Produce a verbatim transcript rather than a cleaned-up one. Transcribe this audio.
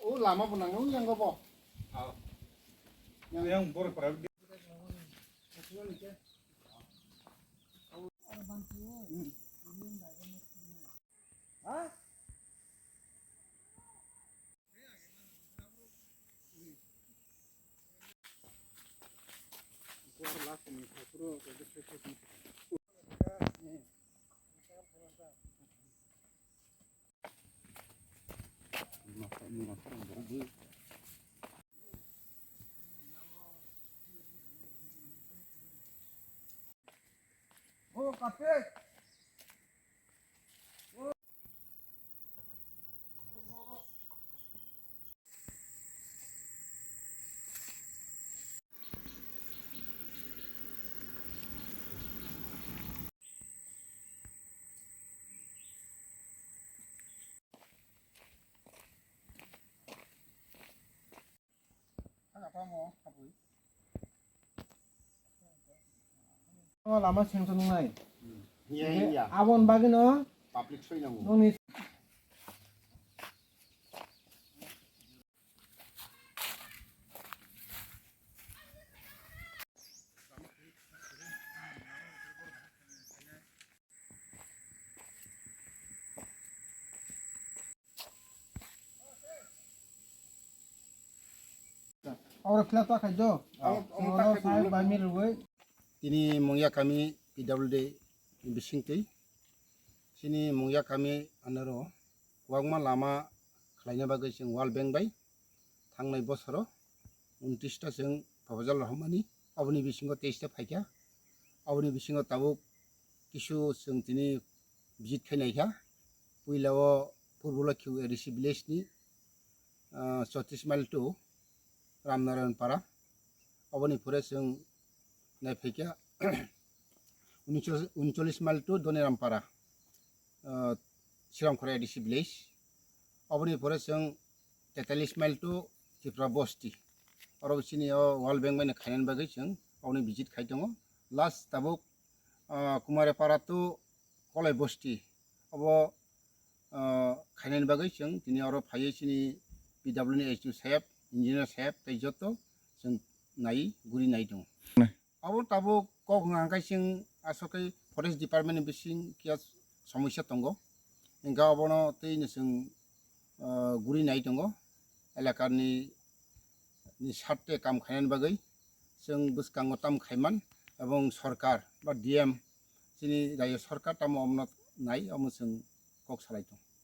O lama bo nango, yang go bo. Yang borok para. O lama sengsa nungnai. Iya, iya. Abon bagino public soi nango. Noni Oro kla ta khai jo. Oro, oro ta khai sai jo. Bai mi rwgwi. Tini Mungya kami P W D ni bisingtwi. Chini Mungya kami anaro kwbangma lama khlaina bagwi chwng World Bank bai thangnai bosoro untris ta chwng proposal rohormani, oboni bisingo teis ta phaikha. Oboni bisingo tabuk kisu chwng tini visit khai naikha. Puila o Purbo Lakhi A D C village ni, ah, chotris mile to Ramnarayan Para. Oboni pore chwng naiphaikha uncholish mile to Doniram Para, ah, Siramkhora A D C village. Oboni pore chwng tetalis mile to Tripura Bosti. Oro chini o World Bank bai no khainani bagwi chwng oboni visit khai tongo. Last tabuk, ah, Kumare Para to Kolai Bosti. Obo, ah, khainani bagwi chwng tini oro phaiwi chini P W ni S D O saheb, engineer saheb tei joto chwng nai guri nai tongo. Abo tabuk kok wngkha khe chwng aswk khe forest department ni bising kiya somosya tongo. Hwnkhe obono tei no chwng, ah, guri nai tongo. Elakani ni sarte kam khainani bagwi chwng bwskango tam khaiman ebong sorkar ba D M chini rajyo sorkar tamo omono nai omo chwng kok salai tongo.